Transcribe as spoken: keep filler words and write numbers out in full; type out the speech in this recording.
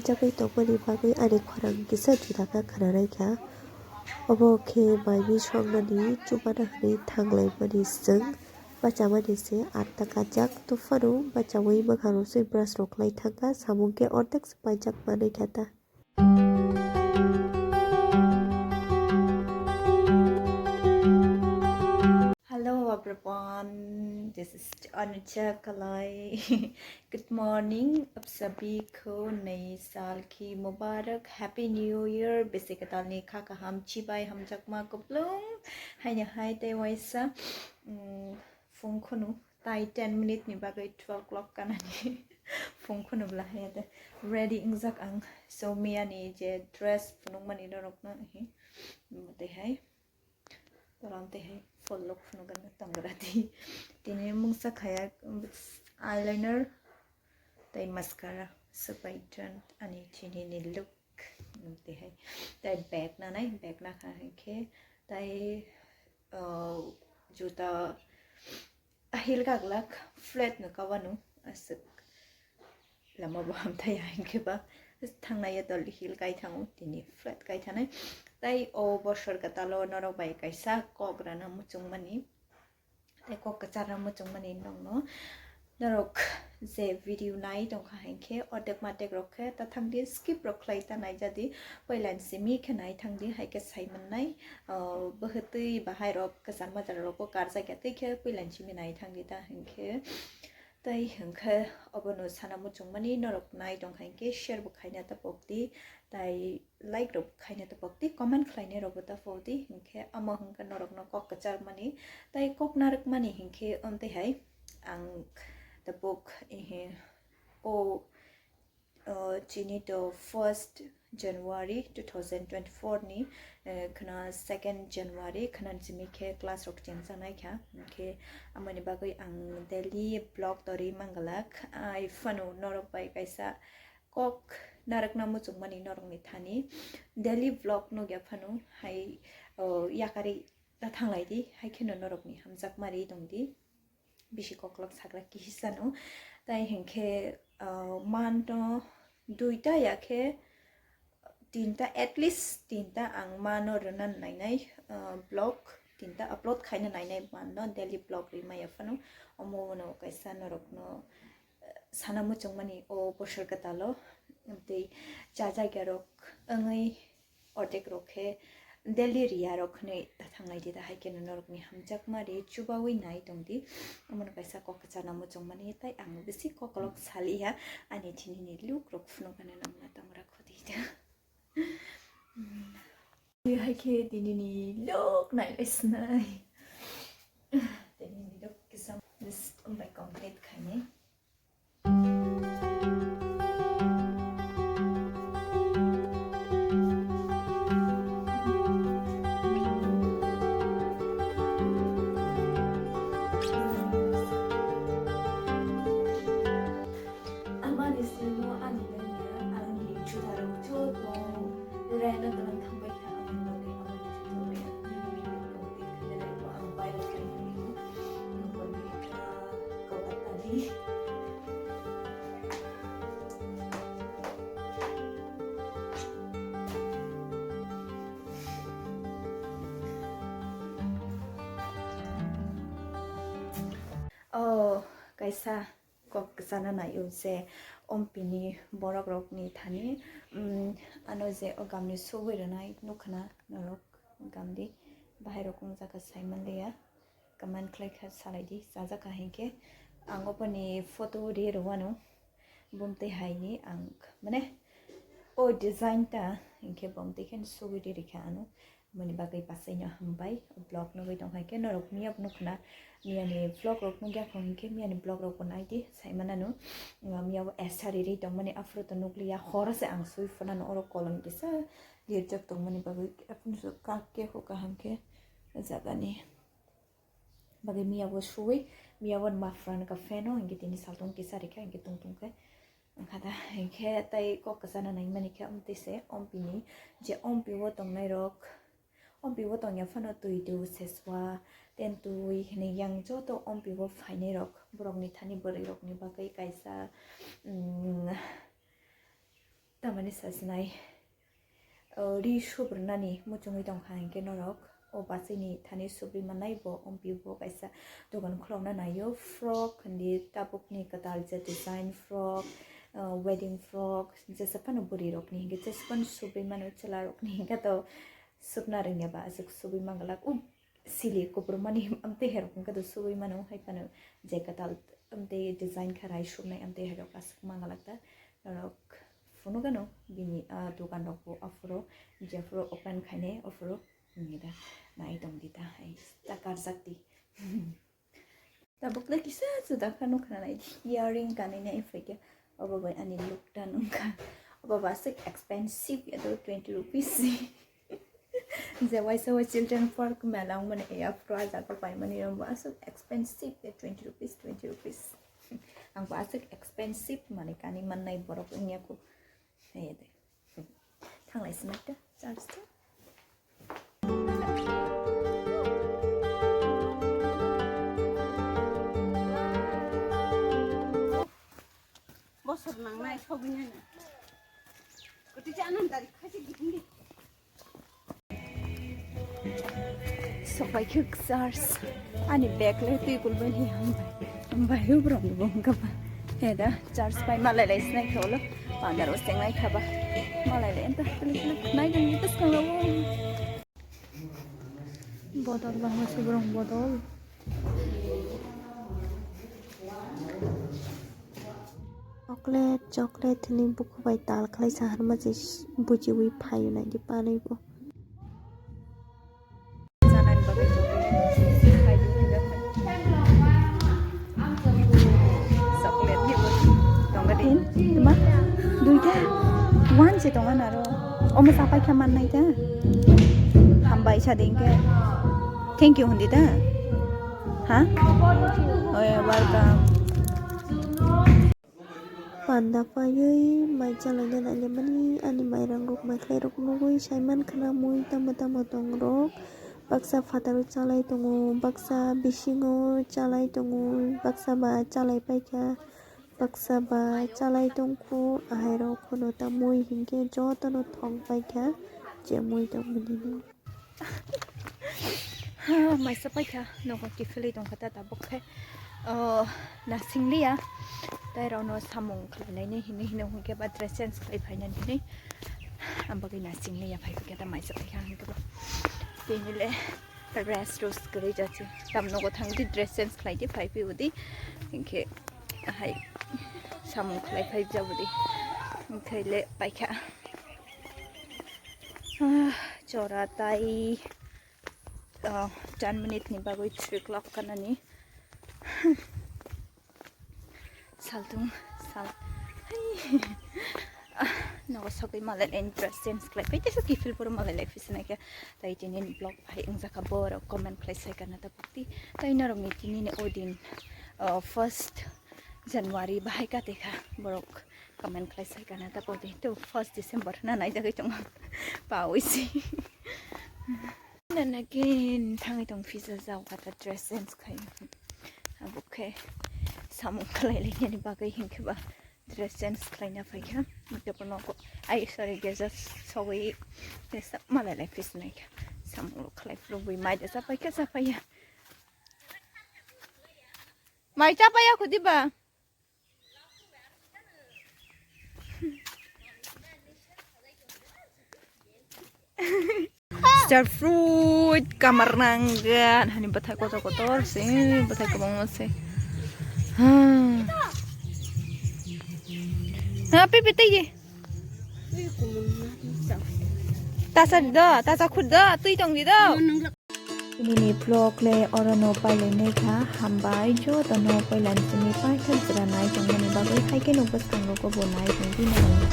Chagwi tongmani bagwi ani khorang kisa juda kha khwna naikha. Obo khe mai mui songnani chubana hwnwi thanglaimani swng bachamani se atta kajak. Tei phano bachaui mwkhang rok swi brush rok khlai thangkha, samung khe ordek se paijak manwi kha ta. Hello everyone, this is Anuja Kalai. Good morning, आप सभी को नए साल की मुबारक, Happy New Year. Bisi kwtalni kha kaham chibai hamjakma kupulung. Haino hai tei waisa, mm, phung khunu tai ten minute ni bagwi twelve o'clock kanani phung khunu bla hai ate ready wngjak ang. So miyani je dress phunukmani norokno hi tei hai Tolam tei hai follow phunukgani tangra di. Tini mungsa khaya eyeliner tei mascara swbai trend ani tini ni look tei hai. Tei bag nanai, bag nakha hinkhe tei, uh, juta heel kaglak flat no kawano aswk. Lama bo hamthai ya hinkhe ba thangnai ya dol heel kai thango, tini flat kai thanai. Tei o bosor kwtalo norok bai kaisa kok rana muchungmani, tei kok kwcharna muchungmani nokno norok je video nai tongkha hinkhe ordek matek rok khe ta thangdi, skip rok khlai ta naijadi, poilani simi khe nai thangdi, hai khe sai mannai, o, bwhwtwi bahai rok kwchar majra rok bo karjak ya tei khe poilani simi nai thangdi ta hinkhe. Tei hwnkhe obono sana muchungmani norok nai tongkha hinkhe share bo khaina ta pokdi, tei like rok khaina ta pokdi, comment khlainai rok bo ta pokdi, hinkhe amo hwnkhe norokno kok kwcharmani tei kok narwkmani hinkhe amtwi hai ang ta pok, ehe, o, o, chini to first January two thousand twenty-four ni, eh, khna second January khna simi khe class rok chengjaknai kha. Hinkhe amoni bagwi ang daily vlog torwi mangalak. Ai phano norok bai kaisa kok narwkna muchungmani norokni thani daily vlog nukya phano hai, o, yakarwi ta thanglaidi, hai kheno norokni hamjakma ri tongdi. Bisi koklok sakra kisa no. Tai hinkhe, ah, man no duita ya khe tinta, at least tinta ang mano rwna nainai, ah, vlog tinta upload khaina nainai man no daily vlog ri maya phano. Omo no kaisa norok no, ah, sana muchungmani o bosor kwtalo tei cha jagya rok wngwi Ordek rok khe daily riya rok hwnwi ta thanglai di, da hai kheno norokni hamjakma ri chubaui nai tong di. Omono kaisa kok kwchana muchungmani, tai ang bisi kokolok saliya, ani thinini look rok phunukgana nangma tong ra khoti da. Hai khe tinini look nai lai sinai. Tinini look kisa just umbai complete khainai. Amani simo ani bengya ani jutarok joto reno tongthangbai kha, amoni bagwi amani jutarok ang viral khaimani. Oh, kaisa kok kwchana nai-o je Ompini borok rokni thani, mm, ano je o gamni sugwi rwnai nukha na norok gamdi bahai rok wngjakha saimanliya. Comment khlai kha salai di, chajak kha hinkhe ang oboni photo ri rwano, bumtwi hai ni ang mane o design ta hinkhe bumtwi khe sugwi ri rikha ano, mani bagwi basaino hambai. Vlog nugwi tong hai khe norok miya bo nukha na, miya ni vlog rok nukya kho hinkhe miya ni vlog rok bo nai di, sai manano miya bo esa ri ri tongmani aphuru to nukliya, horo se ang sui phano oro kolom kisa lirjak tongmani bagwi aphuru kak khe hwnkha hinkhe jagani. Bagwi miya bo suwi, miya bo mafran ka fan o, hinkhe tini saltung kisa rikha, hinkhe tungtung khe. Wngkha da, hinkhe tai kok kwchana naimani khe omtwi se, ompini je ompi o tongnai rok, ompi o tongya phano twi tu seswa, ten twi hinwi yang joto ompi o phainai rok, borokni thani bwrwi rokni bagwi kaisa, mm, Tamani sasnai, o, ri subrwnani muchungwi tongkha hinkhe norok o bachini thani subri mannai bo, ompi bo kaisa dogan khulokna naio, frock hindi tabukni kwtal je design frock, o, wedding frock jesa phano bwrwi rokni hinkhe jesa phano subri mano, chwla rokni hinkhe to subna rwngya ba aswk subwi manglak. O, sili kubrumani amtwi herok wngkha do subwi mano, hai phano je kwtal amtwi design kha rai subnai amtwi herok aswk mangalak ta. Norok phunukgano bini, ah, dogan rok bo aphuru jephuru open khainai aphuru wngwi da nai tongdi ta hai ta karjak di. Tabuk le kisa juda kha nukha nai di earring kanwi nai phaikhe obo bai ani look ta nungkha. Obo ba aswk expensive ya do twenty rupees. Je waisa wa children park mela wngmani ya, pro a jaga paimani rok bo aswk expensive ya, twenty rupees, twenty rupees. Ang bo aswk expensive mani kani mannai borok wngya kho. Hey de. Thanglai sini ta, charge ta. Bosor nangnai sogwinani. Kwtwi cha anam dari khachi gitindi. Sopai khuk church. Ani bag le twi kulbai hi hambai. Hambai hu bro ni bong kapa. He da church pai malai lai snai kholo. Pandar o sengai khaba. Malai le enta klik klik. Nai dan ni tas kang lo. Bodol bangma subrong bodol. Chocolate, chocolate hwnwi bukhuk bai tal khlai saharma je bujiwi phaio naidi panwi bo. Chocolate ni bo tongga di. Tin, lima, duita, one se tonga naro. Omo sapai kha mannai ta. Hambai sa ding khe. Thank you hundi ta. Ha? Oh, yeah, welcome. Panda paiwi mai chalaina nailaimani ani mairang rok mai khlai rok nugwi saiman khna mui tamo tamo tong rok. Baksa phataro chalai tongo, baksa bisingo chalai tongo, baksa ba chalai paikha, baksa ba chalai tongkho, ahairok khono ta mui hinkhe jotono thok paikha, je mui tongmani no. Ha, maisa paikha, nogo kiphilwi tongkha ta tabuk khe. Oh, nasing liya. Tai rokno samung khlainani hinwi hino hwnkhe ba dress change khlai phainani hinwi. Ang bagwi nasing liya phai khe ta maisa paikha hwnkhe ba. Tini le rest rus kwrwi jachi. Tam nogo thangdi dress change khlaidi phai phi udi. Hinkhe hai samung khlai phai jabudi. Hinkhe le paikha. Ah, chora tai, ah, ten minute ni bagwi three o'clock kanani. Saltung, sal. Hai. Ah, nogo sogwi malai le dress change khlai phai, tesa kiphil puro malai lai phisnai khe. Tai tini vlog bahai wngjakha, borok comment khlai sai kana ta bukti. Tai norokni tini ni odin, ah, first January bahai kate kha borok comment khlai sai kana ta bukti. To first December na naijagwi tongo. Pawi si. Nana kin thangwi tong phisa jao kata dress change khai. Abo khe samung khlai lai yani bagwi hinkhe ba dress change khlaina phaikha. Jokono ko ai sorry geja sogwi tesa malai lai phisnai kha. Samung khlai phlobwi mai da sapai kha sapaiya. Mai chapaiya khudi ba. Star fruit kamar nanggan hani bathai kotor kotor se bathai kwbangma se. Ha. Ha, pipi tei ye. Tasa di do, tasa khut do, tui tong di do. Nini vlog le orono pailainai kha, hambai jotono poila ni simi paithak jora nai tongmani bagwi, hai khe no bwskango bo nai tongdi nai.